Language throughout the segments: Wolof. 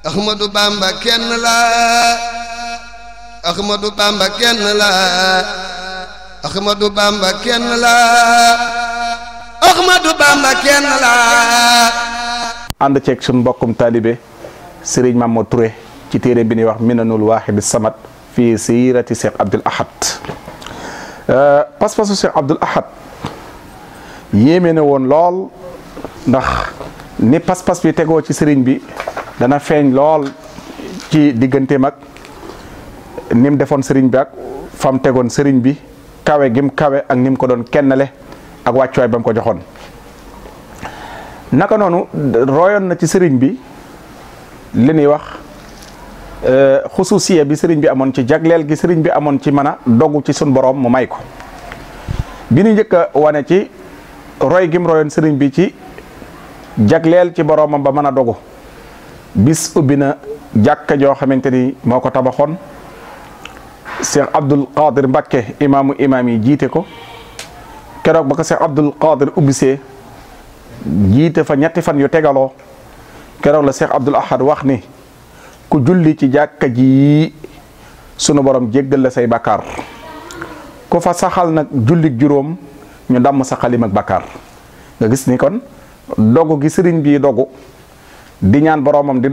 Ahmadu Bamba kenn la Ahmadu Bamba kenn la Ahmadu Bamba kenn la Ahmadu Bamba kenn la ànd ceeg suñu mbokkum taalibe Serigne Mamadou Touré ci téere bi ñuy wax Minanul Waahidi Samad fii siirati Cheikh Abdoul Ahad pas-pasu Cheikh Abdoul Ahad yéeme na woon lool ndax ni pas-pas bi tegoo ci sëriñ bi dana feeñ lool ci digganteem ak ni mu defoon sëriñ bi ak fam tegoon sëriñ bi kawe gim kawe ak ni mu ko doon kennale ak wàccuwaay ba mu ko joxoon naka noonu royoon na ci sëriñ bi li ñuy wax xususiya bi sëriñ bi amoon ci jagleel gi sëriñ bi amoon ci mën a dogu ci sun borom mu may ko bi ñu njëkk a wane ci roy gim royoon sëriñ bi ci jagleel ci boromam ba mën a dogu bis ubbi na jàkka joo xamante ni moo ko tabaxoon Cheikh Abdoul Qadir Mbacké imaamu imaam yi jiite ko keroog ba ko Cheikh Abdoul Qadir ubbisee jiite fa ñetti fan yu tegaloo keroog la Cheikh Abdoul Ahad wax ni ku julli ci jàkka ji sunu borom jéggal la say bakkaar ku fa saxal nag jullik juróom ñu damm sa xalim ak bakkaar nga gis ni kon dogu gi sëriñ bi dogu di ñaan boromam di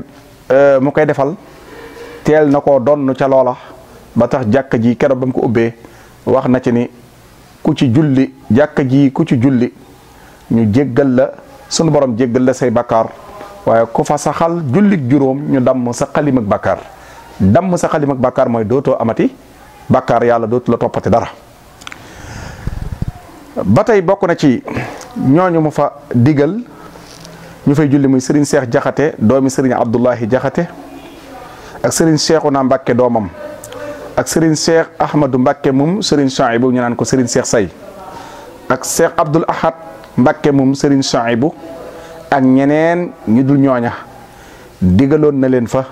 mu koy defal teel na koo donn ca loola ba tax jàkka ji keroog ba mu ko ubbee wax na ci ni ku ci julli jàkka ji ku ci julli ñu jéggal la sunu borom jéggal la say bakkaar waaye ku fa saxal jullik juróom ñu damm sa xalim ak bakkaar damm sa xalim ak bakkaar mooy dootoo amati bakkaar yàlla dootu la toppati dara ba tey bokk na ci ñooñu mu fa digal ñu fay julli muy Serigne Cheikh Jaxate doomi Serigne Abdoulahi Jaxate ak Serigne Cheikhouna Mbacké doomam ak Serigne Cheikh Ahmadou Mbacké moom Serigne Souhaïbou ñu naan ko Serigne Cheikh Say ak Cheikh Abdoul Ahad Mbacké moom Serigne Souhaïbou ak ñeneen ñu dul ñooña digaloon na leen fa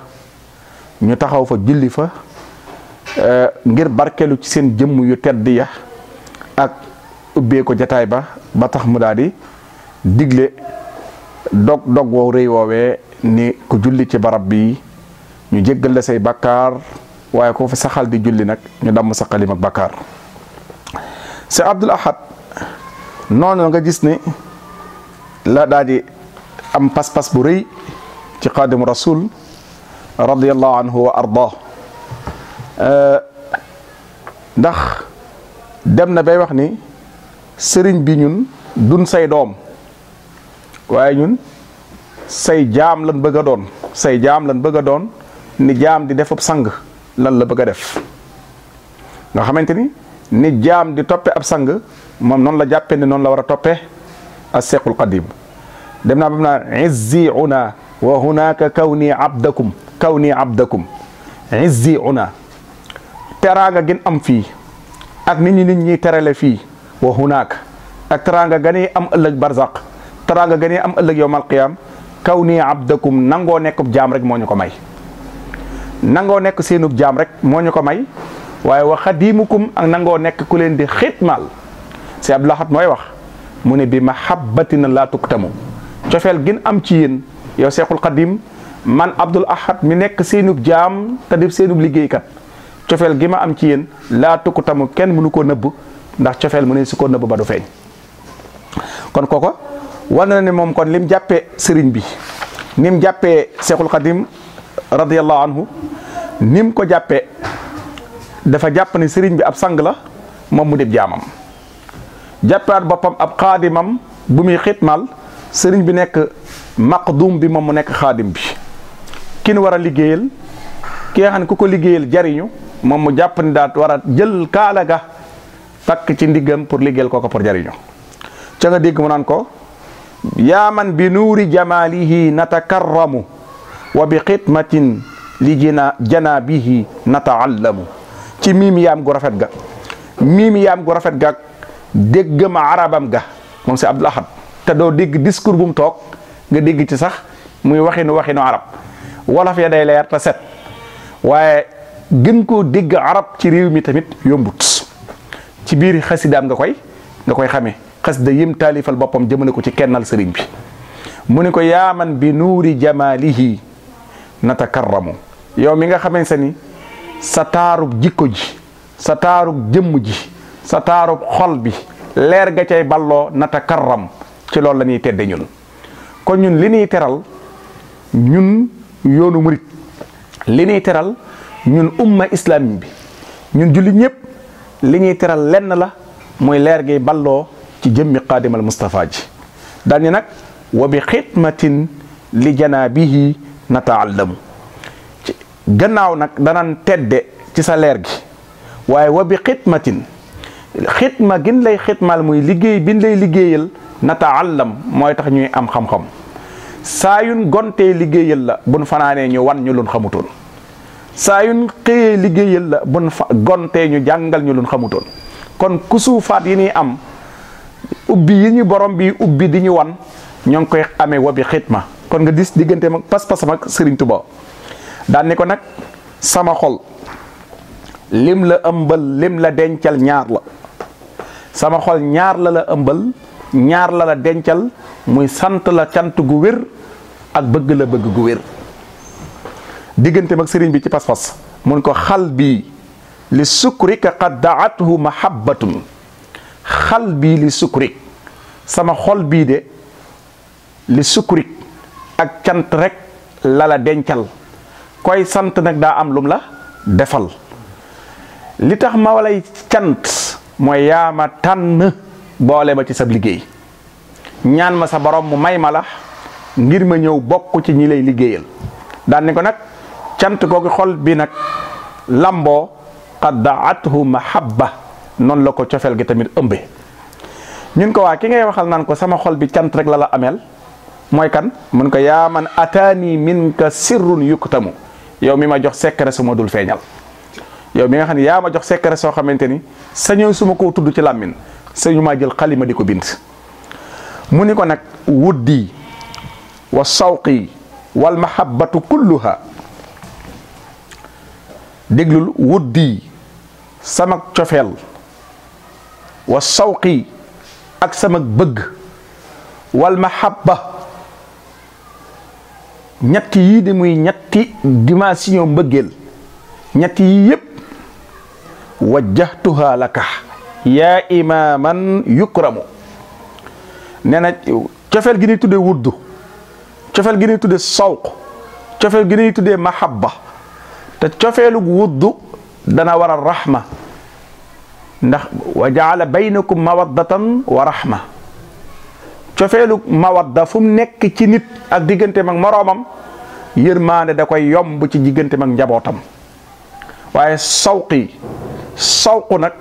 ñu taxaw fa julli fa ngir barkelu ci seen jëmm yu tedd ya ak ubbee ko jataay ba tax mu daal di digle dog wow rëy woowee ni ku julli ci barab bi ñu jéggal la say bakkaar waaye ko fa saxal di julli nag ñu damm sa xalim ak bakkaar Cheikh Abdoul Ahad noonu nga gis ni la daal di am pas-pas bu rëy ci Xaadimu Rasul radiyallahu anhu wa ardah ndax dem na bay wax ni sëriñ bi ñun dun say doom waaye ñun say jaam lan bëgg a doon say jaam lan bëgg a doon ni jaam di defub sang lan la bëgg a def nga xamante ni jaam di toppe ab sang moom noonu la jàppe ni noonu la war a toppe as Seexul Qadim dem naa ba mu naan izzi una wa hunaka kawni abdakum izzi una teraanga gën am fii ak nit ñi terale fii wa hunaak ak teraanga gane am ëllëg barzaq teraanga gane am ëllëg yawmal qiyaam kawni abdakum nangoo nekkub jaam rek moo ñu ko may nangoo nekk seenub jaam rek moo ñu ko may waaye wa xadimukum ak nangoo nekk ku leen di xitmaal si Abdul Ahad mooy wax mu ne bi mahabbatina laa tuktamu cofeel gin am ci yéen yow Seexul Xadim man Abdul Ahad mi nekk seenub jaam te def seenub liggéeykat cofeel gi ma am ci yéen laa tuktamu kenn mënu koo nëbb ndax cofeel mu ne su ko nëbb ba du feeñ kon kooko war na ne moom kon lim jàppee sëriñ bi nim jàppee Seexul Xadim radiyallahu anhu nim ko jàppee dafa jàpp ne sëriñ bi ab sang la moom mu dib jaamam jàppaat boppam ab xaadimam bu muy xitmal sëriñ bi nekk maqdum bi moom mu nekk xaadim bi kin war a liggéeyal ki nga xam ne ku ko liggéeyal jariñu moom mu jàpp ni daat war a jël kaala ga takk ci ndiggam pour liggéeyal kooko pour jariñu ca nga dégg mu naan ko yaa man bi nuuri jamalihi natakarramu wa bi xidmatin li janabihi nataallamu ci miimi yaam gu rafet ga miimi yaam gu rafet ga déggam arabam ga moom si Abdoul Ahad te doo dégg discours bu mu toog nga dégg ci sax muy waxinu arab wolof ya day leer te set waaye gën koo dégg arab ci réew mi tamit yombut ci biir xasidaam nga koy xamee xasida yim taalifal boppam jëmale ko ci kennal sëriñ bi mu ne ko yaaman bi nuuri jamalihi natakarramu yow mi nga xamante ni sa taarub jikko ji sa taarub jëmm ji sa taarub xol bi leer ga cay balloo natakarram ci loolu la ñuy tedde ñun kon ñun li ñuy teral ñun yoonu murit li ñuy teral ñun umma islami bi ñun jullit ñëpp li ñuy teral lenn la mooy leer gi balloo ci jëmmi qaadimal Mustafa ji daal ni nag wa bi xidmatin li janaabihi nataallamu gannaaw nag danan tedde ci sa leer gi waaye wa bi xidmatin xidma gin lay xidmal muy liggéey bin lay liggéeyal nataallam mooy tax ñuy am xam-xam saa yun gontee liggéeyal la bun fanaanee ñu wan ñu lun xamutoon saa yun xëyee liggéeyal la bun gontee ñu jàngal ñu lun xamutoon kon kusuufaat yi ñuy am ubbi yi ñu borom bi ubbi di ñu wan ñoo ngi koy amee wa bi xidma kon nga dis diggante mag pas-pasam ak Sëriñ Tuba daan ni ko nag sama xol lim la ëmbal lim la dencal ñaar la sama xol ñaar la ëmbal ñaar la dencal muy sant la cant gu wér ak bëgg la bëgg gu wér diggante mag sëriñ bi ci pas-pas mun ko xal bii li sukrika qad daathu mahabbatun xal bii li sukrik sama xol bii de li sukrik ak cant rek la dencal koy sant nag daa am lum la defal li tax ma walay cant mooy yaa ma tànn boole ma ci sab liggéey ñaan ma sa borom mu may ma la ngir ma ñëw bokk ci ñi lay liggéeyal daan ni ko nag cant googu xol bi nag lamboo qad daathu mahabba noonu la ko cofeel gi tamit ëmbe ñun ko waa ki ngay waxal naan ko sama xol bi cant rek la ameel mooy kan mun ko yaa man ataani minka sirrun yuktamu yow mi ma jox secret su ma dul feeñal yow mi nga xam ne yaa ma jox secret soo xamante ni sañoo su ma koo tudd ci làmmin sañu maa jël xalima di ko bind mu ni ko nag wuddi wa sawqi wal mahabbatu kulluha déglul wuddi sama cofeel wa sawqi ak sama bëgg wal mahabba ñetti yii di muy ñetti dimension mbëggeel ñetti yii yépp wajjahtuha laka yaa imaaman yukramu nee na cofeel gi ñuy tuddee wuddu cofeel gi ñuy tuddee sawq cofeel gi ñuy tuddee mahabba te cofeelug wuddu dana war a rahma ndax wa jaala baynakum mawaddatan wa rahma cofeelug mawadda fu mu nekk ci nit ak digganteem ak moroomam yërmaande da koy yomb ci digganteem ak njabootam waaye sawqi sawqu nag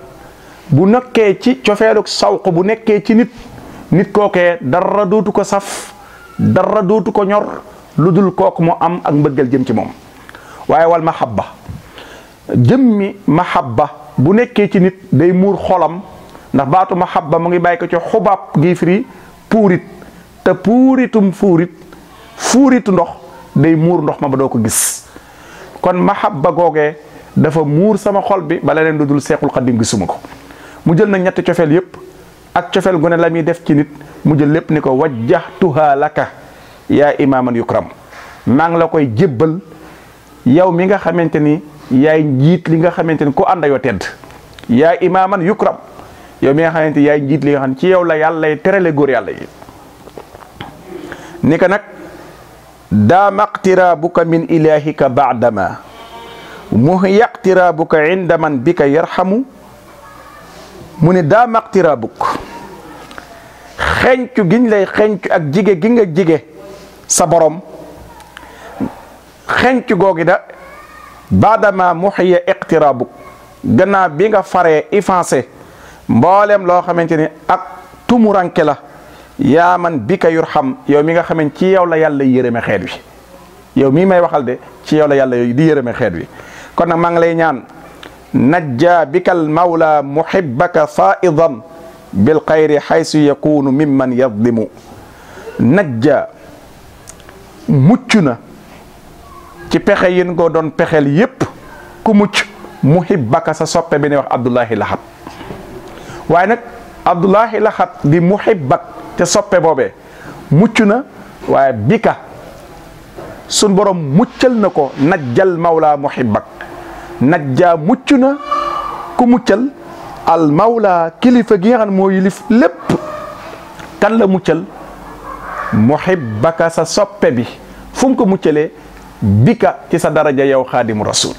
bu nekkee ci cofeelug sawq bu nekkee ci nit kookee dara dootu ko saf dara dootu ko ñor lu dul kooku mu am ak mbëggal jëm ci moom waaye wal mahabba jëmmi mahabba bu nekkee ci nit day muur xolam ndax baatu mahabba mu ngi bàyyi ko ci xubaab gi firi puurit te puuritum fuuritu ndox day muur ndox ma ba doo ko gis kon mahabba googee dafa muur sama xol bi ba leneen lu dul seexul xaddim gisuma ko mu jël nag ñetti cofeel yépp ak cofeel gu ne la muy def ci nit mu jël lépp ni ko wajjahtuha laka yaa imaaman yukram maa ngi la koy jébbal yow mi nga xamante ni yaay njiit li nga xamante ni ku ànda yoo tedd yaa imaaman yukram yow mi nga xamante ni yaay njiit li nga xam ne ci yow la yàlla lay terale góor yàlla yi ni ko nag daama iqtiraabuka min ilahika baadama muhiya iqtiraabuka inda man bika yarhamu mu ne daama iqtiraabuk xencu giñ lay xencu ak jige gi nga jige sa borom xencu googi da baadama muhiya iqtiraabuk gannaaw bi nga faree effacé mboolem loo xamante ni ak tumuranke la yaa man bi ka yurham yow mi nga xamante ci yow la yàlla yërëme xeet wi yow mii may waxal de ci yow la yàlla di yërëme xeet wi kon nag maa ngi lay ñaan najja bikal mawla muhibbaka faidan bil xayri xaysu yakunu mimman yadlimu najja mucc na ci pexe yin ko doon pexeel yépp ku mucc muhibbaka sa soppe bi ne wax Abdullahi Lahat waaye nag Abdullahi Lahat di muhibbak te soppe boobee mucc na waaye bika sun borom muccal na ko najjal mawla muhibbak najja mucc na ku muccal al mawla kilifa gi nga xam ne moo yilif lépp kan la muccal muhibbaka sa soppe bi fu mu ko muccalee bika ci sa daraja yow xaadimu rasul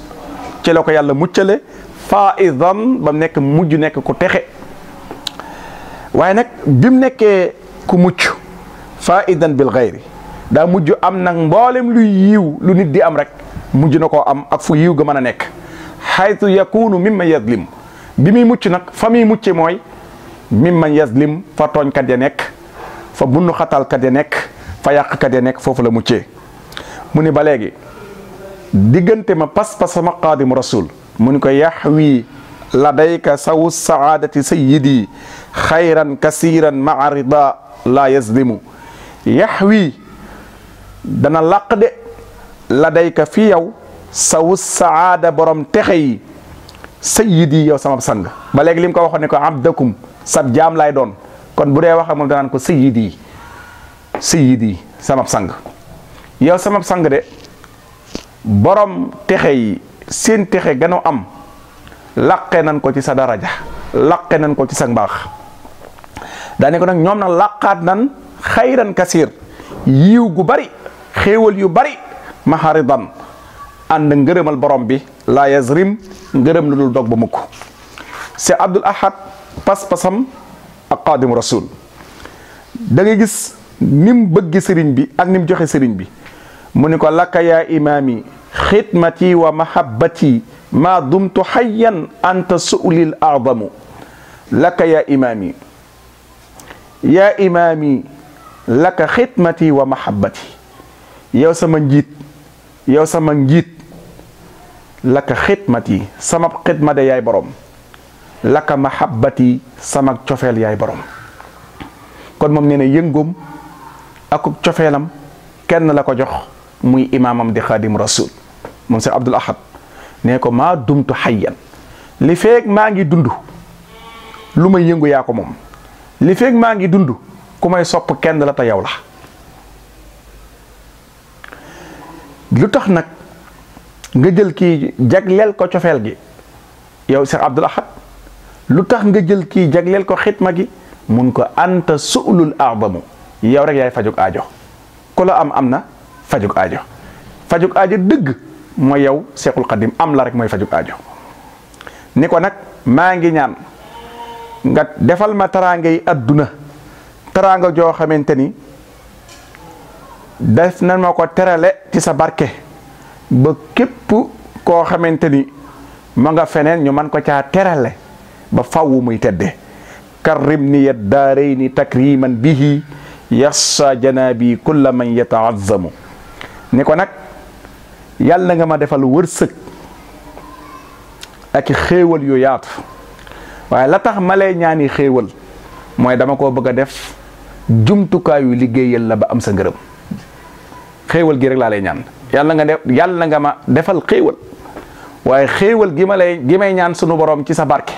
ci la ko yàlla muccale faidan ba mu nekk mujj nekk ku texe waaye nag bi mu nekkee ku mucc faidan bil xayri daa mujj am nag mboolem luy yiiw lu nit di am rek mujj na koo am ak fu yiiw ga mën a nekk xaytu yakunu mimman yazlim bi muy mucc nag fa muy mucce mooy mimman yazlim fa tooñkat ya nekk fa bunnu xatalkat ya nekk fa yàqkat ya nekk foofu la muccee mu ni ba léegi diggante ma pas-pas sama xaadimu rasul mu ni ko yaxwi ladayka sawu saadati sayyidi xayran kasiran maa rida la yazlimu yaxwi dana làq de ladayka fi yow sawu saada borom texe yi sayyidi yow sama sang ba léegi lim ko waxoon ne ko abdakum sab jaam lay doon kon bu dee wax ak moom danaan ko sayyidi sayyidi sama sang yow sama sang de borom texe yi seen texe ganu am laqe nan ko ci sa daraja laqe nan ko ci sa mbaax daane ko nag ñoom nag laqaat nan xayran kasir yiw gu bari xéewal yu bari maharidan ànd ngërëmal borom bi la yazrim ngërëm lu dul dog ba mukk c'est Abdul Ahad pas-pasam ak Xaadimu Rasul da ngay gis ni mu bëgg sëriñ bi ak ni mu joxe sëriñ bi mu ni ko laka yaa imaami xidmati wa mahabbati ma dumtu hayyan anta su'lil a'zamu laka yaa imaami laka xidmati wa mahabbati yow sama njiit laka xidmati sama xidma de yaay borom laka mahabbati sama cofeel yaay borom kon moom nee na yëngoom akub cofeelam kenn la ko jox muy imaamam di xaadim rasul moom Seex Abdul Ahad nee ko maa dumtu hayyan li feeg maa ngi dund lu may yëngu yaa ko moom li feeg maa ngi dund ku may sopp kenn la te yow la lu tax nag nga jël kii jagleel ko cofeel gi yow Seex Abdul Ahad lu tax nga jël kii jagleel ko xitma gi mun ko anta su'lul a'zamu yow rek yaay fajug aajo ku la am na fajug aajo dëgg mooy yow Seexul Xadim am la rek mooy fajug aajo ni ko nag maa ngi ñaan nga defal ma taraanga yi adduna taraanga joo xamante ni def na ma ko terale ci sa barke ba képp koo xamante ni ma nga feneen ñu man ko caa terale ba fawwu muy tedde karrim ni yat daarayni takriman bihi yassa janabi kulla man yataazzamu ni ko nag yàlla nga ma defal wërsëg ak xéewal yu yaatu waaye la tax ma lay ñaani xéewal mooy dama koo bëgg a def jumtukaayu liggéeyal la ba am sa ngërëm xéewal gi rek laa lay ñaan yàlla nga ma defal xéewal waaye xéewal gi may ñaan sunu borom ci sa barke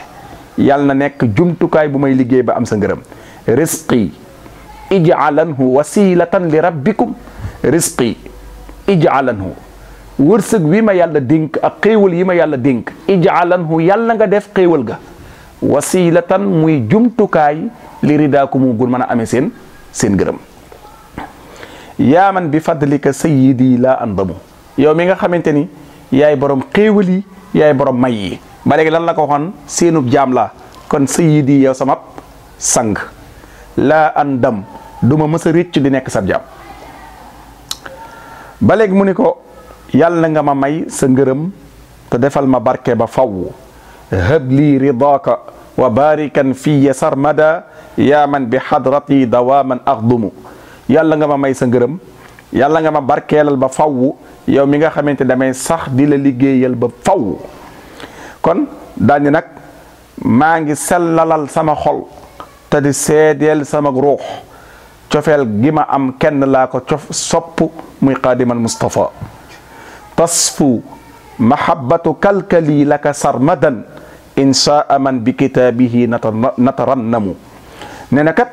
yàlla na nekk jumtukaay bu may liggéey ba am sa ngërëm risqi ij'alanhu wasilatan li rabbikum risqi ij'alanhu wërsëg wi ma yàlla dénk ak xéewal yi ma yàlla dénk ij'alanhu yàlla nga def xéewal ga wasilatan muy jumtukaay li ridaaku mu gur mën a amee seen gërëm yaa man bi fadlika sayyidi laa andamu yow mi nga xamante ni yaay borom xéewal yi yaay borom may yi ba léegi lan la ko waxoon seenub jaam la kon sayyidi yow sama sang laa andam duma mës a réccu di nekk sab jaam ba léegi mu ni ko yàlla nga ma may sa ngërëm te defal ma barke ba faw hab lii ridaaka wa barikan fiya sarmada yaa man bi hadrati dawaman axdumu yàlla nga ma may sa ngërëm yàlla nga ma barkeelal ba faw yow mi nga xamante damay sax di la liggéeyal ba faw kon daani nag maa ngi sellalal sama xol te di seedeel sama ruux cofeel gi ma am kenn laa ko sopp muy xaadimal Mustafa tasfu mahabbatu kalkali laka sarmadan inshaa man bi kitaabihi natarannamu ne na kat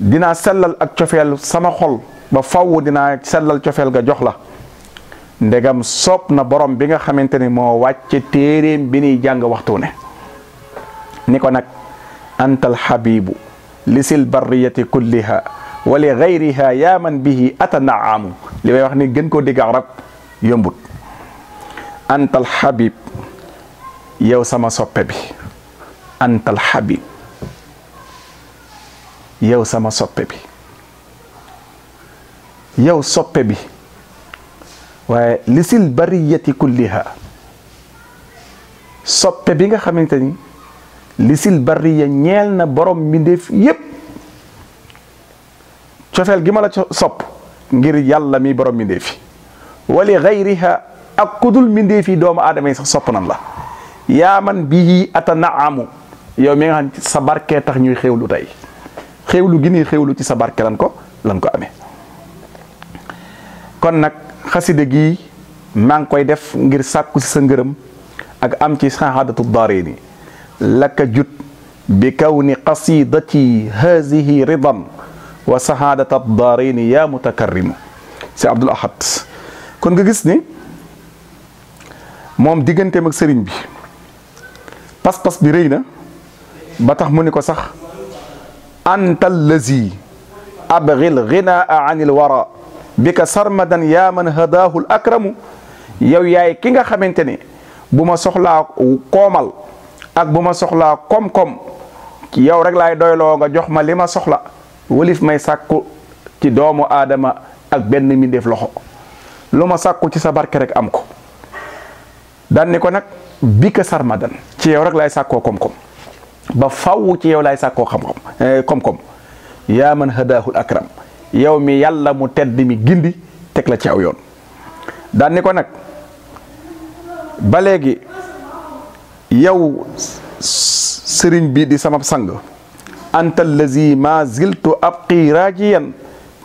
dinaa sellal ak cofeel sama xol ba faw dinaa sellal cofeel ga jox la ndegam soob na borom bi nga xamante ni moo wàcce téeréem bi ñuy jàng waxtu ne ni ko nag antal habibu lisil barriyati kulliha wa li gayriha yaa man bihi atanaamu li may wax ni gën koo dégg arab yombut. antal habib yow sama soppe bi antal habib yow sama soppe bi yow soppe bi waaye lisil bariyati kulliha soppe bi nga xamante ni lisil bariya ñeel na borom mbindeef yépp cofeel gi ma la sopp ngir yàlla mi borom mbindeef yi wali gayriha ak kudul mbindeef yi doomu aadama yi sax sopp nan la yaa man bihi atanaamu yow mi nga xam sa barke tax ñuy xéewlu tey xéewlu gi ñuy xéewlu ci sa barke lan ko amee. kon nag xasida gi maa ngi koy def ngir sàkku si sa ngërëm ak am ci sahaadatu daarayni laka jut bi kawni qasidati hazihi ridan wa sahaadata daarayni yaa mutakarrimu si Abdul Ahad. kon nga gis ni moom digganteem ak sëriñ bi pas-pas bi rëy na ba tax mu ni ko sax anta allazi abghil ghinaa anil wara bika sarmadan yaa man hadaahu l akramu yow yaay ki nga xamante ni bu ma soxlaa koomal ak bu ma soxlaa koom-koom yow rek laay doyloo nga jox ma li ma soxla walif may sàkku ci doomu aadama ak benn mbindeef loxo lu ma sàkku ci sa barke rek am ko daan ni ko nag bika sarmadan ci yow rek laay sàkkoo koom-koom ba faw ci yow laay sàkkoo xam-xam koom-koom yaa man hadaahu l akram yow mi yàlla mu tedd mi gindi teg la ci aw yoon daan ni ko nag ba léegi yow sëriñ bi di sama sang anta allazi ma ziltu abqi rajiyan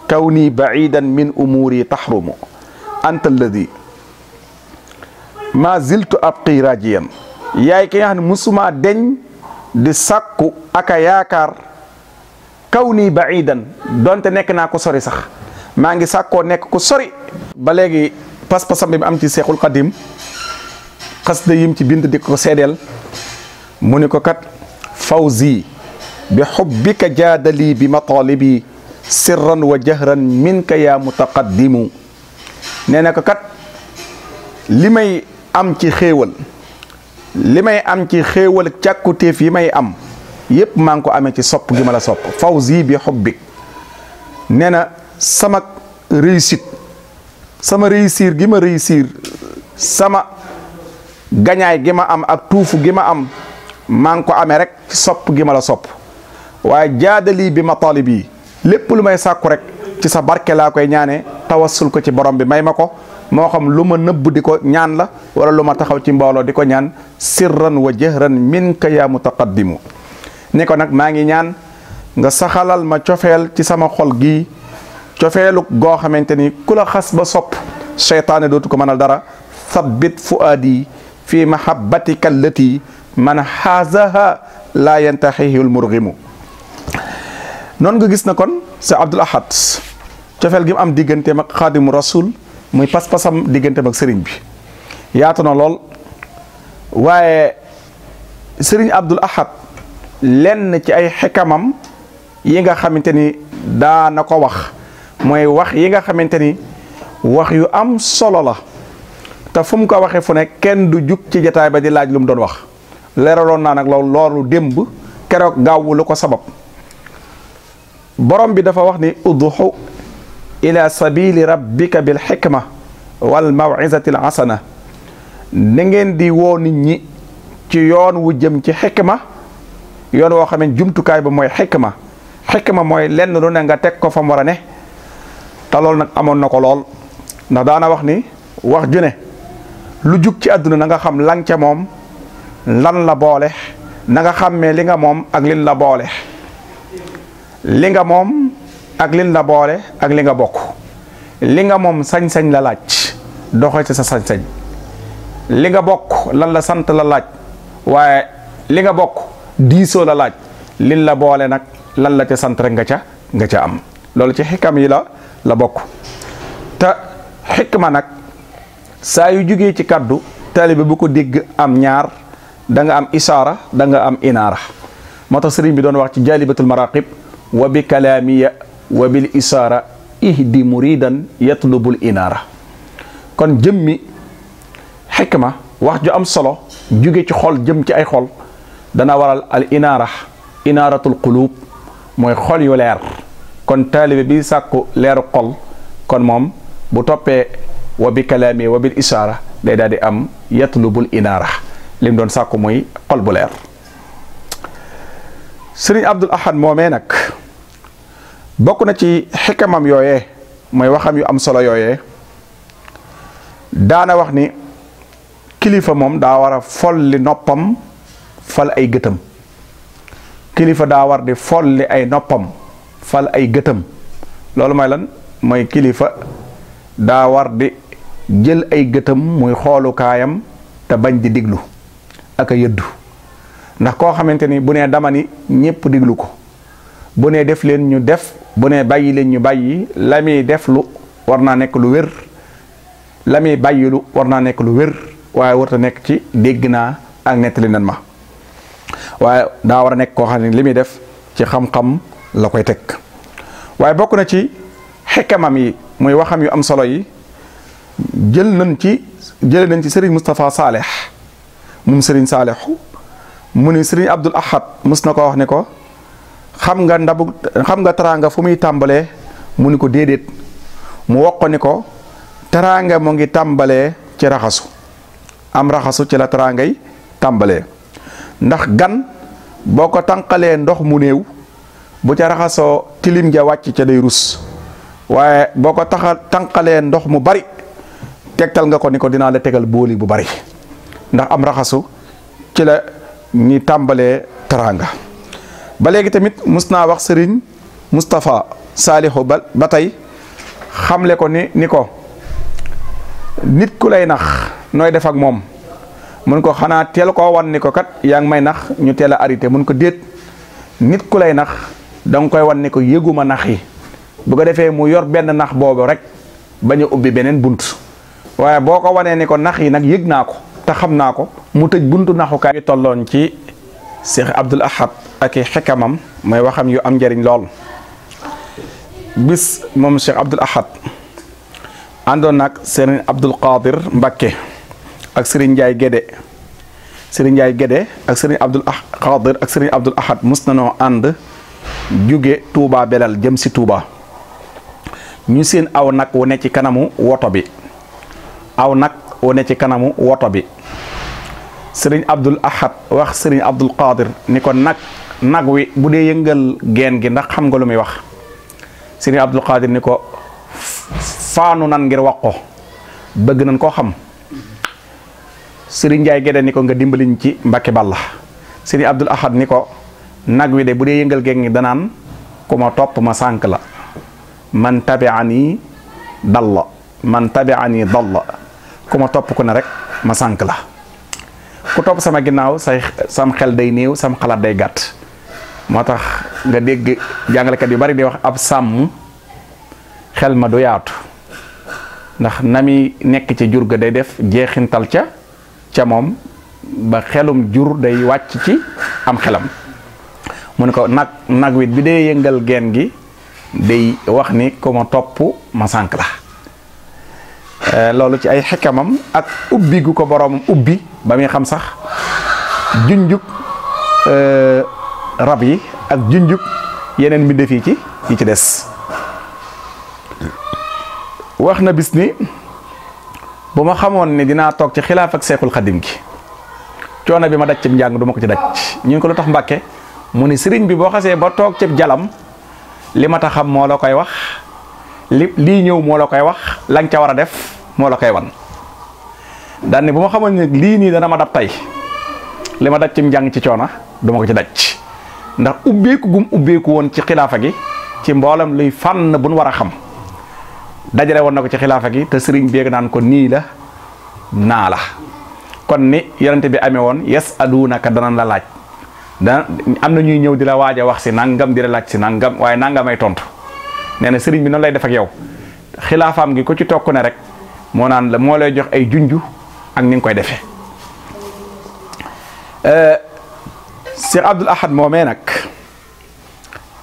kawni baidan min umuri tahrumu anta allazi ma ziltu abqi rajiyan yaay ki nga xam ne musuma deñ di sàkku aka yaakaar kawni baidan donte nekk naa ko sori sax maa ngi sàkkoo nekk ko sori ba léegi pas-pasam bi am ci Seexul Xadim xasida yim ci bind di ko seedeel mu ni ko kat fawzi bi xubbika jaadali bi matalibi sirran wa jahran minka yaa mutaqaddimu nee na ko kat li may am ci xéewal càkkutéef yi may am yépp maa ngi ko amee ci sopp gi ma la sopp fawzi bi xubbik nee na sama réussite sama réussir gi ma réussir sama gañaay gi ma am ak tuufu gi ma am maa ngi ko amee rek ci sopp gi ma la sopp waaye jaadali bi matalib yi lépp lu may sàkku rek ci sa barke laa koy ñaane tawassul ko ci borom bi may ma ko moo xam lu ma nëbb di ko ñaan la wala lu ma taxaw ci mbooloo di ko ñaan sirran wa jahran minka yaa mutaqaddimu ni ko nag maa ngi ñaan nga saxalal ma cofeel ci sama xol gi cofeelu goo xamante ni ku la xas ba sopp seytaane dootu ko mënal dara thabbit fuaadi fi mahabbatika allati man xaazaha laa yantaxihul murgimu noonu nga gis na kon c'est Abdul Ahad cofeel gi mu am digganteem ak xaadimu rasul muy pas-pasam digganteem ak sëriñ bi yaatu na lool waaye sëriñ Abdul Ahad lenn ci ay xikamam yi nga xamante ni daana ko wax mooy wax yi nga xamante ni wax yu am solo la te fu mu ko waxee fu ne kenn du jug ci jataay ba di laaj lu mu doon wax leeraloon naa nag loolu démb keroog gaawu lu ko sabab borom bi dafa wax ni udxu ila sabili rabbika bil xikma wal mawizati al hasana na ngeen di woo nit ñi ci yoon wu jëm ci xikma yoon woo xam ne jumtukaay ba mooy xikma mooy lenn lu ne nga teg ko fa mu war a ne te loolu nag amoon na ko lool ndax daana wax ni wax ju ne lu jug ci àdduna na nga xam lan ca moom lan la boole na nga xàmmee li nga moom ak lin la boole li nga moom ak lin la boole ak li nga bokk li nga moom sañ-sañ la laaj doxee ci sa sañ-sañ li nga bokk lan la sant la laaj waaye li nga bokk diisoo la laaj lin la boole nag lan la ca sant rek nga ca am loolu ci xikam yi la bokk te xikma nag saa yu jógee ci kaddu taalibe bu ko dégg am ñaar da nga am isaara da nga am inaara moo tax sëriñ bi doon wax ci jaalibatul maraqib wa bi kalaamiya wa bil isaara ihdi muridan yatlubul inaara kon jëmmi xikma wax ju am solo jóge ci xol jëm ci ay xol dana waral al inaara inaaratul qulub mooy xol yu leer kon taalibe bi sàkku leeru xol kon moom bu toppee wa bi kalaami wa bil isaara day daal di am yatlubul inaara lim doon sàkku mooy xol bu leer sëriñ Abdul Ahad moomee nag bokk na ci xikamam yooyee mooy waxam yu am solo yooyee daana wax ni kilifa moom daa war a folli noppam fal ay gëtam kilifa daa war di folli ay noppam fal ay gëtam loolu mooy lan mooy kilifa daa war di jël ay gëtam muy xoolukaayam te bañ di diglu ak a yëddu ndax koo xamante ni bu nee dama ni ñépp diglu ko bu nee def leen ñu def bu nee bàyyi leen ñu bàyyi la muy def lu war naa nekk lu wér la muy bàyyi lu war naa nekk lu wér waaye warta nekk ci dégg naa ak nettali nan ma waaye daa war a nekk koo xam ne li muy def ci xam-xam la koy teg waaye bokk na ci xikamam yi muy waxam yu am solo yi jële nañ ci Serigne Moustapha Saaleh moom Serigne Saalehu mu ni Serigne Abdul Ahad mus na ko wax ne ko xam nga teraanga fu muy tàmbalee mu ni ko déedéet mu wax ko ni ko teraanga mu ngi tàmbalee ci raxasu am raxasu ci la teraangay tàmbalee ndax gan boo ko tànqalee ndox mu néew bu ca raxasoo tilim ja wàcc ca day rus waaye boo ko tànqalee ndox mu bari tegtal nga ko ni ko dinaa la tegal booli bu bari ndax am raxasu ci la ñi tàmbalee teraanga ba léegi tamit mus naa wax sëriñ Moustapha Saalihu ba tey xamle ko ni ko nit ku lay nax nooy def ak moom mun ko xanaa teel koo wan ni ko kat yaa ngi may nax ñu teel a arrêté mun ko déet nit ku lay nax danga koy wan ni ko yëguma nax yi bu ko defee mu yor benn nax boobu rek bañ a ubbi beneen bunt waaye boo ko wanee ni ko nax yi nag yëg naa ko te xam naa ko mu tëj buntu naxukaay yi tolloon ci Cheikh Abdul Ahad ak i xikamam mooy waxam yu am njëriñ lool bis moom Cheikh Abdul Ahad àndoon nag Serigne Abdul Qadir Mbakke ak Serigne Ndiaye Gédé ak Serigne Abdul Qadir ak Serigne Abdul Ahad mus na noo ànd jóge Touba Belal jëm si Touba ñu seen aw nag wu ne ci kanamu woto bi Serigne Abdul Ahad wax Serigne Abdul Qadir ni ko nag wi bu dee yëngal geen gi ndax xam nga lu muy wax Serigne Abdul Qadir ni ko faanu nan ngir wax ko bëgg nañ koo xam Serigne Ndiaye Gédé ni ko nga dimbaliñ ci Mbàkke Balla Serigne Abdul Ahad ni ko nag wi de bu dee yëngal geen gi danaan ku ma topp ma sànk la man tabi'ani dalla ku ma topp ku ne rek ma sànk la ku topp sama ginnaaw sam xel day néew sam xalaat day gàtt moo tax nga dégg jàngalekat yu bari di wax ab sàmm xel ma du yaatu ndax na mi nekk ci jur ga day def jeexintal ca moom ba xelum jur day wàcc ci am xelam mu ne ko nag wi bi dee yëngal geen gi day wax ni ku ma topp ma sànk la loolu ci ay xikamam ak ubbi gu ko boroomam ubbi ba muy xam sax junjub rab yi ak junjub yeneen mbindeef yi ci des wax na bis ni bu ma xamoon ni dinaa toog ci xilaaf ak seexul xadim gi coono bi ma daj cib njàng du ma ko ci daj ñu ko lu tax Mbàkke mu ni sëriñ bi boo xasee ba toog cib jalam li ma tax xam moo la koy wax lii ñëw moo la koy wax la nga ca war a def moo la koy wan daan ni bu ma xamoon ne lii nii dana ma dab tey li ma daj cib njàng ci coono du ma ko ci daj ndax ubbeeku gum ubbeeku woon ci xilaafa gi ci mboolam luy fànn bu nu war a xam dajale woon na ko ci xilaafa gi te sëriñ beeg naan ko nii la naa la kon ni yonente bi amee woon yasalunaka danañ la laaj am na ñuy ñëw di la waaj a wax si nangam di la laaj si nangam waaye nangamay tontu nee na sëriñ bi noonu lay def ak yow xilaafaam gi ku ci tokk ne rek moo naan la moo lay jox ay junju ak ni nga koy defee. Cheikh Abdoul Ahad moomee nag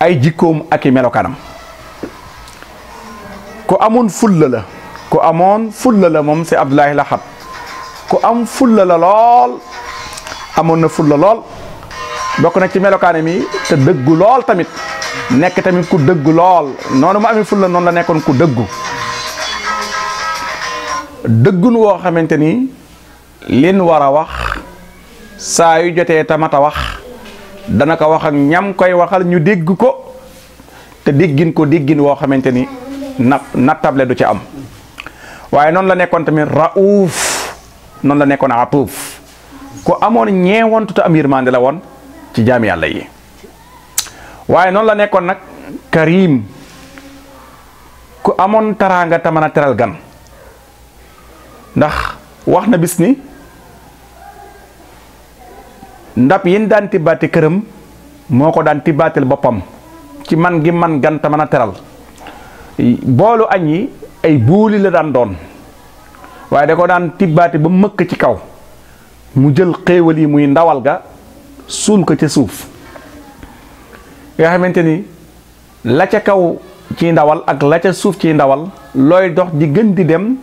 ay jikkoom ak i melokaanam ku amoon fulla la ku amoon fulla la moom Cheikh Abdoul Ahad ku am fulla la lool amoon na fulla lool bokk na ci melokaanam yi te dëggu lool tamit nekk tamit ku dëggu lool noonu mu amee fulla noonu la nekkoon ku dëggun woo xamante ni lin war a wax saa yu jotee tamata wax dana ko wax ak ñam koy waxal ñu dégg ko te déggin ko déggin woo xamante ni nattable du ci am waaye noonu la nekkoon tamit rauf noonu la nekkoon atuuf ku amoon ñeewantu te am yërmande la woon ci jaami yàlla yi waaye noonu la nekkoon nag karim ku amoon taraanga te mën a teral gan ndax wax na bis ni ndab yin daan tibbaate këram moo ko daan tibbaatel boppam ci man gi man gan te mën a teral boolu añ yi ay buuli la daan doon waaye da ko daan tibbaate ba mëkk ci kaw mu jël xéewal yi muy ndawal ga suul ko ca suuf nga xamante ni la ca kaw ci ndawal ak la ca suuf ci ndawal looy dox di gën di dem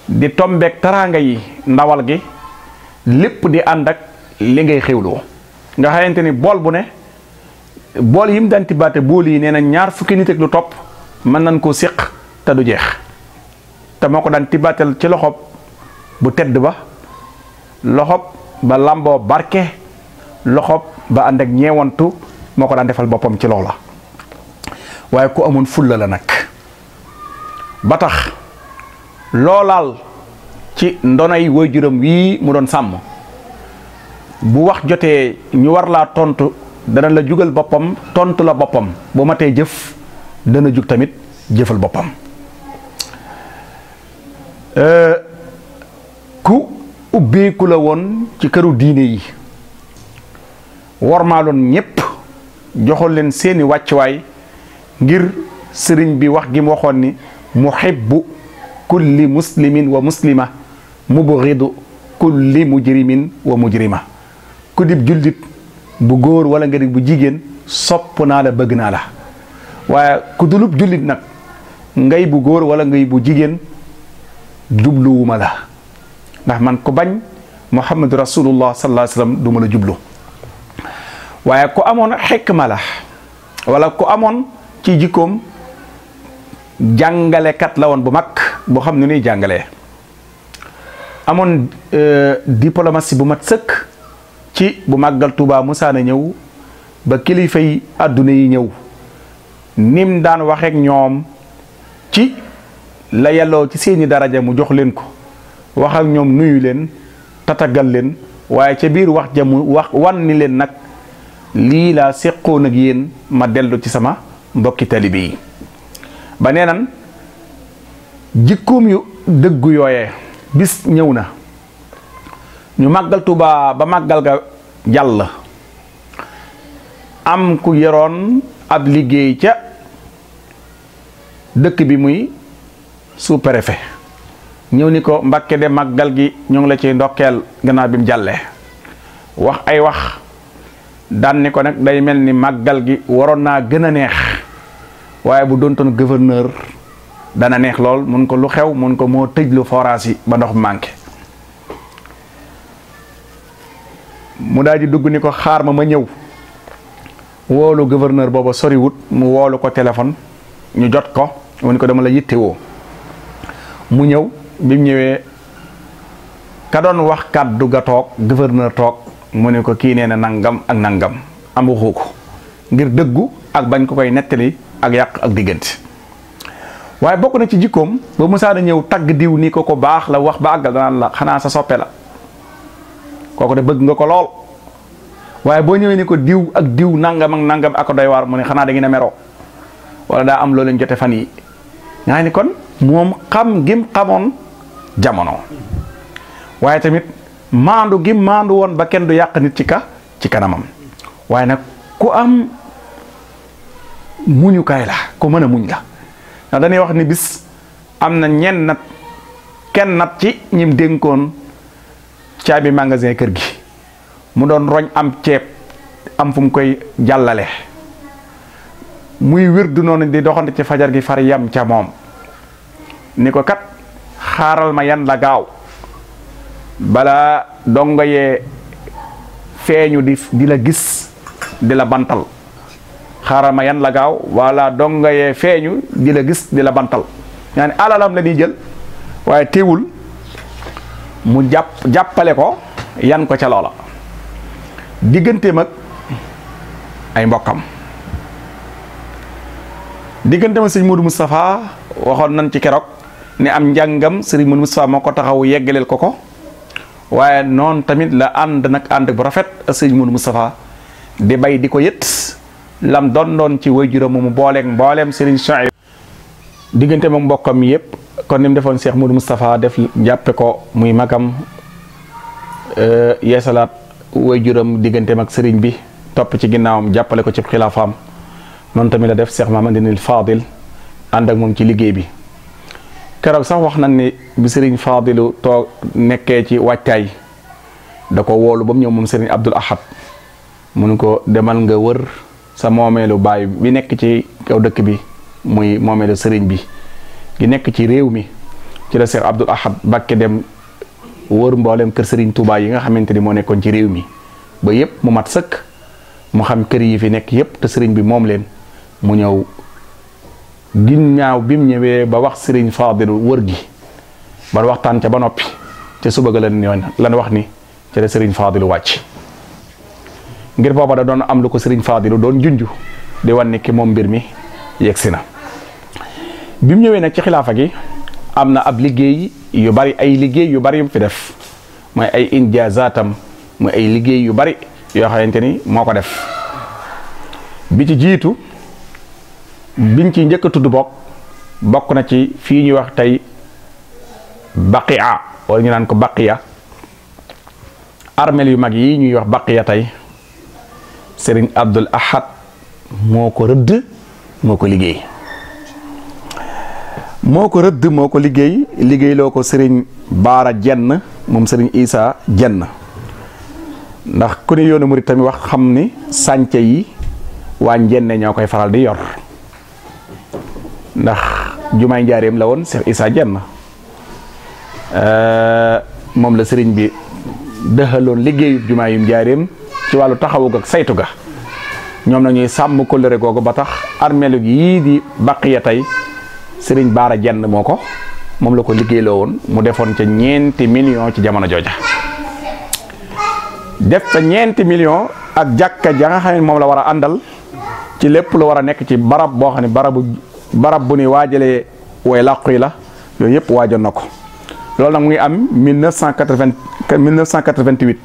di tombeek taraanga yi ndawal gi lépp di ànd ak li ngay xewloo nga xamante ni bool bu ne bool yi mu daan tibbaate bool yi nee na 20 fukki nit ak lu topp mën nañ koo séq te du jeex te moo ko daan tibbaatel ci loxob bu tedd ba loxob ba làmboo barke loxob ba ànd ak ñeewantu moo ko daan defal boppam ci loola waaye ku amoon fulla la nag ba tax loolaal ci ndonay waajuram wii mu doon sàmm bu wax jotee ñu war laa tontu dana la jugal boppam tontu la boppam bu matee jëf dana jug tamit jëfal boppam ku ubbeeku la woon ci këru diine yi wormaaloon ñépp joxoon leen seeni wàccuwaay ngir sëriñ bi wax gi mu waxoon ni muhibbu kulli muslimin wa muslima mubghidu kulli mujrimin wa mujrima ku dib jullit bu góor wala nga di bu jigéen sopp naa la bëgg naa la waaye ku dulub jullit nag ngay bu góor wala ngay bu jigéen jubluwuma la ndax man ku bañ muhammadu rasulullah sallallahu alayhi wasallam du ma la jublu waaye ku amoon xikma la wala ku amoon ci jikkoom jàngalekat la woon bu mag boo xam ne nuy jàngalee amoon diplomatie bu mat sëkk ci bu màggal Tuubaa musaana ñëw ba kilifa yi àdduna yi ñëw nim daan waxeek ñoom ci la yelloo ci seeni daraja mu jox leen ko wax ak ñoom nuyu leen tatagal leen waaye ca biir wax ja mu wax wan ni leen nag lii laa séqoon ak yéen ma dellu ci sama mbokki talibe yi ba nee nan jikkoom yu dëggu yooyee bis ñëw na ñu màggal Tuubaa ba màggal ga jàll am ku yoroon ab liggéey ca dëkk bi muy sous-préfet ñëw ni ko Mbàkke de màggal gi ñu ngi la ci ndokkeel gannaaw bi mu jàllee wax ay wax daan ni ko nag day mel ni màggal gi waroon naa gën a neex waaye bu doontoon gouverneur dana neex lool mun ko lu xew mun ko moo tëj lu forage yi ba ndox manqué mu daal di dugg ni ko xaar ma ñëw woolu gouverneur booba soriwut mu woolu ko téléphone ñu jot ko mu ni ko dama la yittewoo mu ñëw bi mu ñëwee ka doon wax kàddu ga toog gouverneur toog mu ne ko kii nee na nangam ak nangam am waxu ko ngir dëggu ak bañ ko koy nettali ak yàq ak diggante waaye bokk na ci jikkoom ba musaana ñëw tagg diw ni ko baax la wax ba àggal danaan la xanaa sa soppe la kooku de bëgg nga ko lool waaye boo ñëwee ni ko diw ak diw nangam ak nangam ak doy waar mu ne xanaa da ngeen a meroo wala daa am loo leen jote fan yi nga ni kon moom xam gim xamoon jamono waaye tamit maandu gim maandu woon ba kenn du yàq nit ci kanamam waaye nag ku am muñukaay la ku mën a muñ la ndax dañuy wax ni bis am na ñenn nat kenn nat ci ñim dénkoon caabi magasin kër gi mu doon roñ am ceeb am fu mu koy jàllale muy wér du noonu di doxante ci fajar gi far yam ca moom ni ko kat xaaral ma yan la gaaw bala dongo yee feeñu di la gis di la bantal xaaral ma yan la gaaw wala dongo yee feeñu di la gis di la bantal yaani alalam la ñuy jël waaye teewul mu jàppale ko yan ko ca loola digganteem ak ay mbokkam digganteem ak sëñ Modou Moustapha waxoon nañ ci keroog ne am njàngam sëriñ Modou Moustapha moo ko taxaw yeggaleel ko waaye noonu tamit la ànd nag ànd bu rafet ak sëriñ Modou Moustapha di bay di ko yët lam doon ci waajuram mu booleeg mbooleem sëriñ Souhaïbou digganteem ak mbokkam yëpp kon ni mu defoon Cheikh Modou Moustapha def jàppe ko muy magam yeesalaat waajuram digganteem ak sëriñ bi topp ci ginnaawam jàppale ko ci xilaafaam noonu tamit la def Cheikh Mahamadinil Fadil ànd ak moom ci liggéey bi keroog sax wax nañ ni bi sëriñ Fadilu toog nekkee ci waajtaay da ko woolu ba mu ñëw moom sëriñ Abdul Ahad mu ne ko demal nga wër sa moomeelu baay bi nekk ci kaw dëkk bi muy moomeelu sëriñ bi gi nekk ci réew mi ci la Cheikh Abdul Ahad Mbacké dem wër mboolem kër sëriñ Touba yi nga xamante ni moo nekkoon ci réew mi ba yépp mu mat sëkk mu xam kër yi fi nekk yépp te sëriñ bi moom leen mu ñëw ginnaaw bi mu ñëwee ba wax sëriñ Fadilu wër gi ba waxtaan ca ba noppi ca suba ga lan wax ni ca la sëriñ Fadilu wàcc ngir booba da doon am lu ko sëriñ Fadilu doon junju di wan ni ki moom mbir mi yegsi na bi mu ñëwee nag ci xilaafa gi am na ab liggéey yu bari ay liggéey yu bari yu fi def mooy ay injazaatam mooy ay liggéey yu bari yoo xamante ni moo ko def bi ci jiitu biñ ci njëkk a tudd bokk na ci fii ñuy wax tey baqiya wala ñu naan ko baqiya armel yu mag yi ñuy wax baqiya tey Serigne Abdul Ahad moo ko rëdd moo ko liggéey liggéeyloo ko Serigne Baara Jenn moom Serigne Issa Jenn ndax ku ne yoonu murit tamit wax xam ni sànce yi waa njenne ñoo koy faral di yor ndax jumaay njaareem la woon Cheikh Issa Jenn moom la sëriñ bi dëxaloon liggéeyu jumaayum njaareem ci wàllu taxawu ak saytu ga ñoom na ñuy sàmm kóllëre googu ba tax armeelu yii di baqiya tey sëriñ Baara Jenn moom la ko liggéeyloo woon mu defoon ca 4 millions ci jamono jooja def ca 4 millions ak jàkka ja nga xam ne moom la war a àndal ci lépp lu war a nekk ci barab boo xam ne barab bu ni waajalee way làqu yi la yooyu yëpp waajoon na ko loolu nag mu ngi am 1988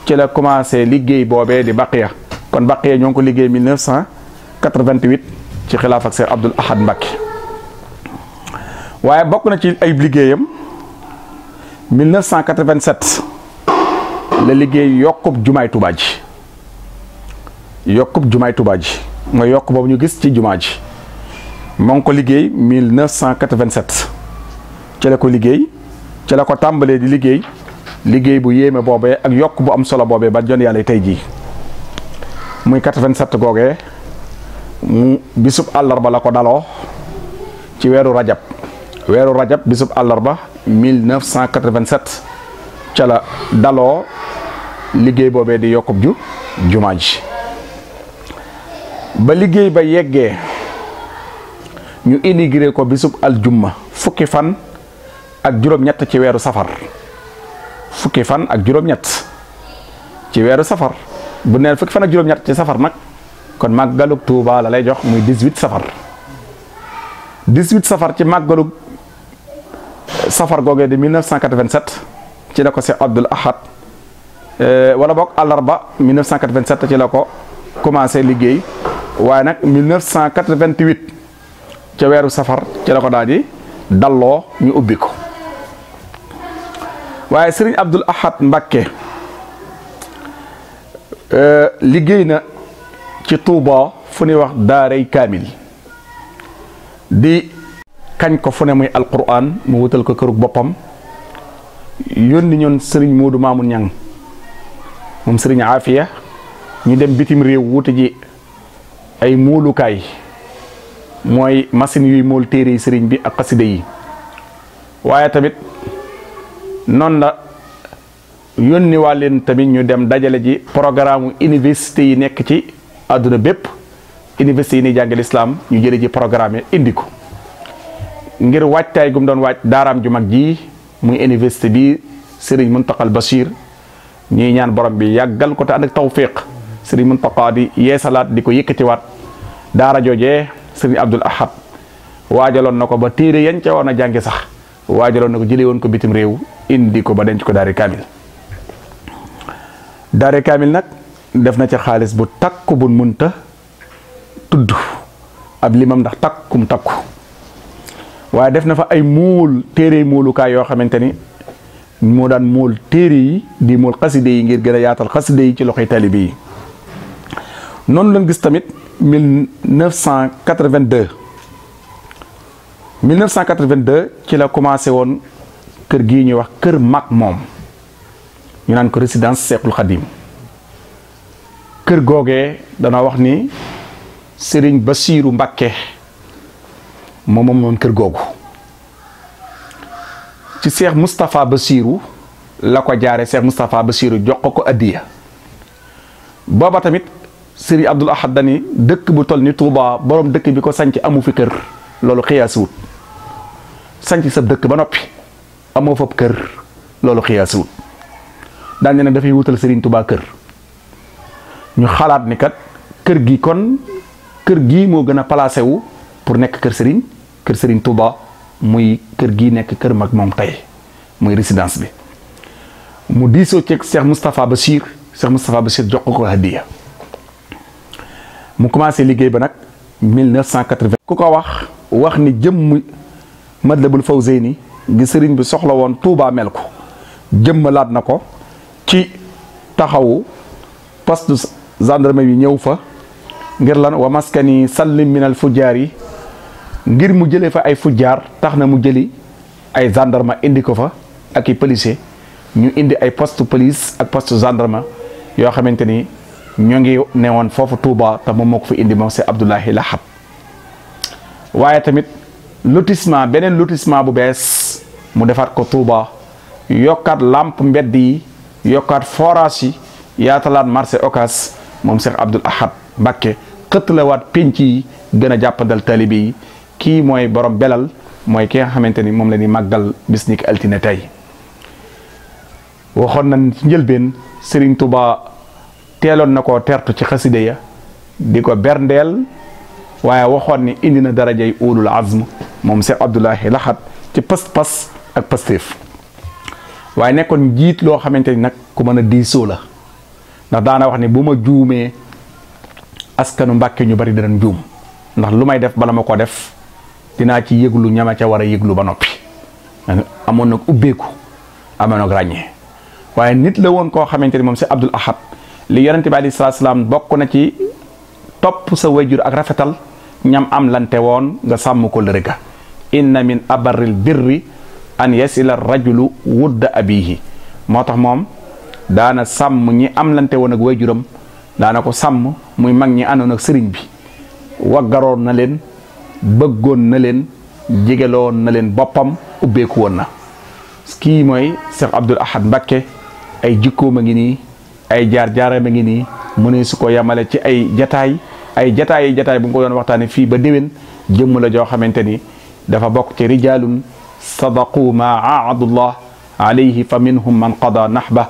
ci la commencé liggéey boobee di baqiya kon baqiya ñoo ngi ko liggéey 1988 ci xilaaf ak Cheikh Abdul Ahad Mbacké waaye bokk na ci ay liggéeyam 1987 la liggéey yokkub jumaay Tuubaa ji mooy yokk boobu ñu gis ci jumaa ji moo ngi ko liggéey 1987 ci la ko liggéey ci la ko tàmbalee di liggéey bu yéeme boobee ak yokk bu am solo boobee ba jon yàlla tey jii muy 87 googee mu bisub àllarba la ko daloo ci weeru rajab bisub àllarba 1987 ca la daloo liggéey boobee di yokkub jumaa ji ba liggéey ba yeggee ñu inauguré ko bisub aljumma fukki fan ak juróom-ñett ci weeru safar ci weeru safar bu neen fukki fan ak juróom-ñett ci safar nag kon màggalug Tuuba la lay jox muy 18 safar ci màggalug safar googee di 1987 ci la ko Cheikh Abdul Ahad wala boog àllarba 1987 ci la ko commencé liggéey waaye nag 1988 ca weeru safar ci la ko daal di dalloo ñu ubbi ko waaye Serigne Abdul Ahad Mbacké liggéey na ci Touba fu ñuy wax daaray kaamil di kañ ko fu ne muy alquran mu wutal ko kërug boppam yónni ñoon sëriñ Moodu Maamun Ñang moom sëriñ Aafiya ñu dem bitim réew wuute ji ay móolukaay mooy machine yuy mool téere yi sëriñ bi ak xasida yi waaye tamit noonu la yónni waa leen tamit ñu dem dajale ji programme université yi nekk ci àdduna bépp université yi ni jàngal islam ñu jële ji programme indi ko ngir waajtaay gum doon waaj daaraam ju mag ji muy université bi sëriñ Muntaqal Bachir ñuy ñaan borom bi yàggal ko te ànd ak tawfiq sëriñ Muntaqa di yeesalaat di ko yëkkatiwaat daara joojee sëriñ Abdul Ahad waajaloon na ko ba téere yañ ca woon a jànge sax waajaloon na ko jëlee woon ko bitim réew indi ko ba denc ko daari kaamil daari kaamil nag def na ca xaalis bu takku bu munta tudd ab limam ndax takkum takku waaye def na fa ay muul téere muulukaay yoo xamante ni moo daan muul téere yi di muul xaside yi ngir gën a yaatal xaside yi ci loxoy taalibe yi noonu lañ gis tamit 1982 ci la commencé woon kër gii ñuy wax kër mag moom ñu naan ko résidence Seexul Xadim kër googee dana wax ni Sëriñ Basiiru Mbàkke moom noonu kër googu ci Seex Moustapha Basiiru la ko jaare Seex Moustapha Basiiru jox ko addiya booba tamit Sëriñ Abdul Ahad dani dëkk bu toll ni Touba borom dëkk bi ko sanc amu fi kër loolu xiyaasiwut sanc sa dëkk ba noppi amoo fab kër loolu xiyaasiwut daan ne nag dafay wutal Sëriñ Touba kër ñu xalaat ni kat kër gi kon kër gii moo gën a placé wu pour nekk kër Sëriñ Touba muy kër gii nekk kër mag moom tey muy résidence bi mu diisoo ci Cheikh Moustapha Bachir jox ko hadiya mu commencé liggéey ba nag 1980 ku ko wax ni jëmm Matlabul Fawzayni gi sëriñ bi soxla woon Touba mel ko jëmmalaat na ko ci taxawu poste gendarmerie yi ñëw fa ngir lan wa maskani sallim minal fujjaar yi ngir mu jëlee fa ay fujjaar tax na mu jëli ay gendarme indi ko fa ak i policier ñu indi ay poste police ak poste gendarme yoo xamante ni ñoo ngi ne woon foofu Touba te moom moo ko fa indi moom c'est Abdoulahi Lahad waaye tamit beneen lotissement bu bees mu defaat ko Touba yokkaat lampe mbedd yi yokkaat forage yi yaatalaat marché Ocass moom Cheikh Abdoul Ahad Mbacké xëttalawaat penc yi gën a jàppandal taalibe yi kii mooy borom belal mooy ki nga xamante ni moom la ñuy màggal bis ni ki altine tey waxoon nañ ci njëlbeen Serigne Touba teeloon na koo tertu ci xaside ya di ko berndeel waaye waxoon ni indi na darajay ulul azm moom Cheikh Abdoulahi Lahad ci pas-pas ak pastéef waaye nekkoon njiit loo xamante ni nag ku mën a diisoo la ndax daana wax ni bu ma juumee askanu Mbàkke ñu bari dinañ juum ndax lu may def bala ma ko def dinaa ci yëglu ñama ca war a yëglu ba noppi amoon nag ubbeeku amoon nag ràññee waaye nit la woon koo xamante ni moom Cheikh Abdoul Ahad li yonente bi alayhi salaatu salaam bokk na ci topp sa wayjur ak rafetal ñam am lante woon nga sàmm ko lërëga inna min abarril birri an yasila rajulu wudda abihi moo tax moom daana sàmm ñi am lante woon ak wayjuram daana ko sàmm muy mag ñi àndoon ak sëriñ bi waggaroon na leen bëggoon na leen jegeloon na leen boppam ubbeeku woon na kii mooy Cheikh Abdoul Ahad Mbacké ay jikkoom a ngi nii ay jaar-jaaram a ngi nii mu ne su ko yamale ci ay jataay bu nga ko doon waxtaane fii ba déwén jëmm la joo xamante ni dafa bokk ci rijalun sadaqu ma aahadullah alayhi fa minhum man qada nahba